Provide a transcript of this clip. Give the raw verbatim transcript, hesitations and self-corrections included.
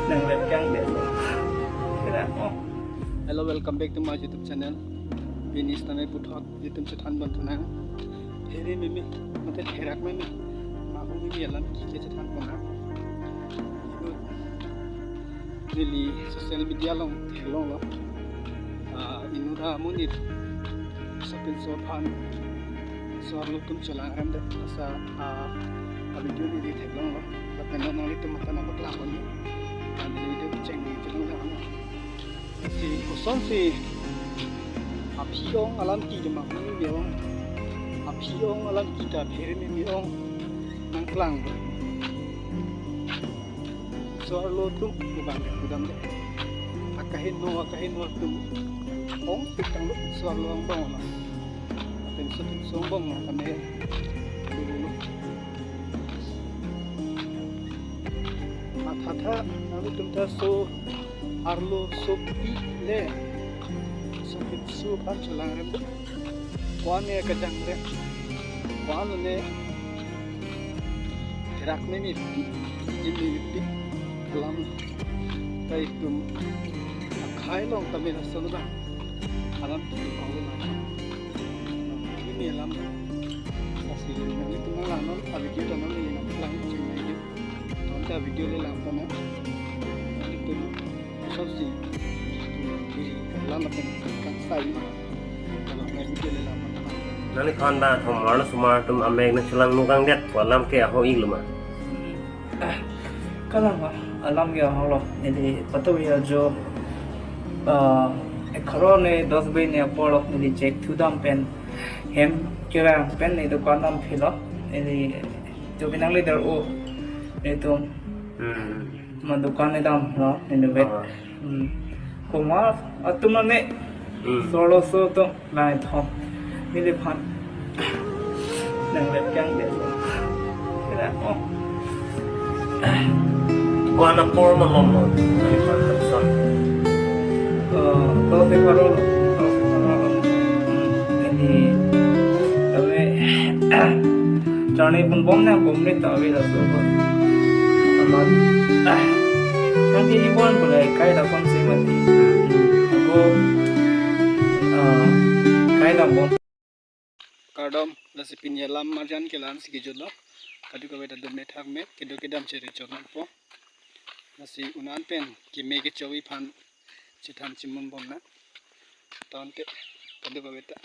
Nang lep kang de. Kira, oh. Hello, welcome back to my YouTube channel. Pini sitame puthot itum chethan pon thunang. Phere meme, mate pherak meme. Mahu meme alam ke chethan pon nang. Inut neli social media along theklonglo. Ah, inut amonit sopinso aphan so-arlo atum chelangrem det, lasi, ah, a-video neli theklonglo. Lapen non nanglitum mate nangpaklang pon. Ah, neli video kecheng neli theklonglo. Si kosonsi aphi ong alam ke mahu meme ong. Aphi ong alam ke ta phere meme ong. Nangklang. So-arlo atum kevang ke kedam det. Akaheno, akaheno atum ongpik tanglo, so-arlo angbong lo. Lapen so-arlo angbong lo kame. Dulu lo. Mathatha, nanglitum ta so-arlo sopi le, sopinso aphan chelangrem det. Ko-an ne kejang det. Ko-an ne pherak meme pi, jim meme pi. Alam ta itum akhei along tame lason abang alam itum kong lo. Ini alam. Lasi nanglitum nanglang non, a-video ta nangli nanglang chini. Tonta video le lang pon nang. Nanglitum kosonsi diri kalang lapen kangsai ma. Kalau nang video le lang pon nang. Nangliphan ta thom arlo osomar atum amek nangchelang nukang det, ko alam ke ahok-iklo ma? Kalang ma, alam ke ahok lo. Neli patu ya jo, ah, egharo ne dos baje ne apor lo, neli chek thu dam pen hem kevang pen ne dukan dam philo. Neli to pinang leader o, netum Hmm. ma dukan ne damlo, ne vet. Ah. Hmm. Komat atum ne Hmm. so-arlo so atum nangthom. Neliphan nang lep kang de. Kira, oh. Ko-an apor malom lo. Neliphan kapson. Eh, to se karo, to se karo. Hmm. Ini, kami, journey pon bom na, bom ni ta ave laso ko. Amat. Kan ini bon boleh kai da kon si mati. Ako, ah, kai da bon. Kardom, lasi pini alam marjan ke la-ansi kejutlo. Kadokave ta dome thakme, kedo kedam chere chonpo. Lasi un-an pen keme kecho aphan chethan chimun bom nang. Tangte, kadokave ta.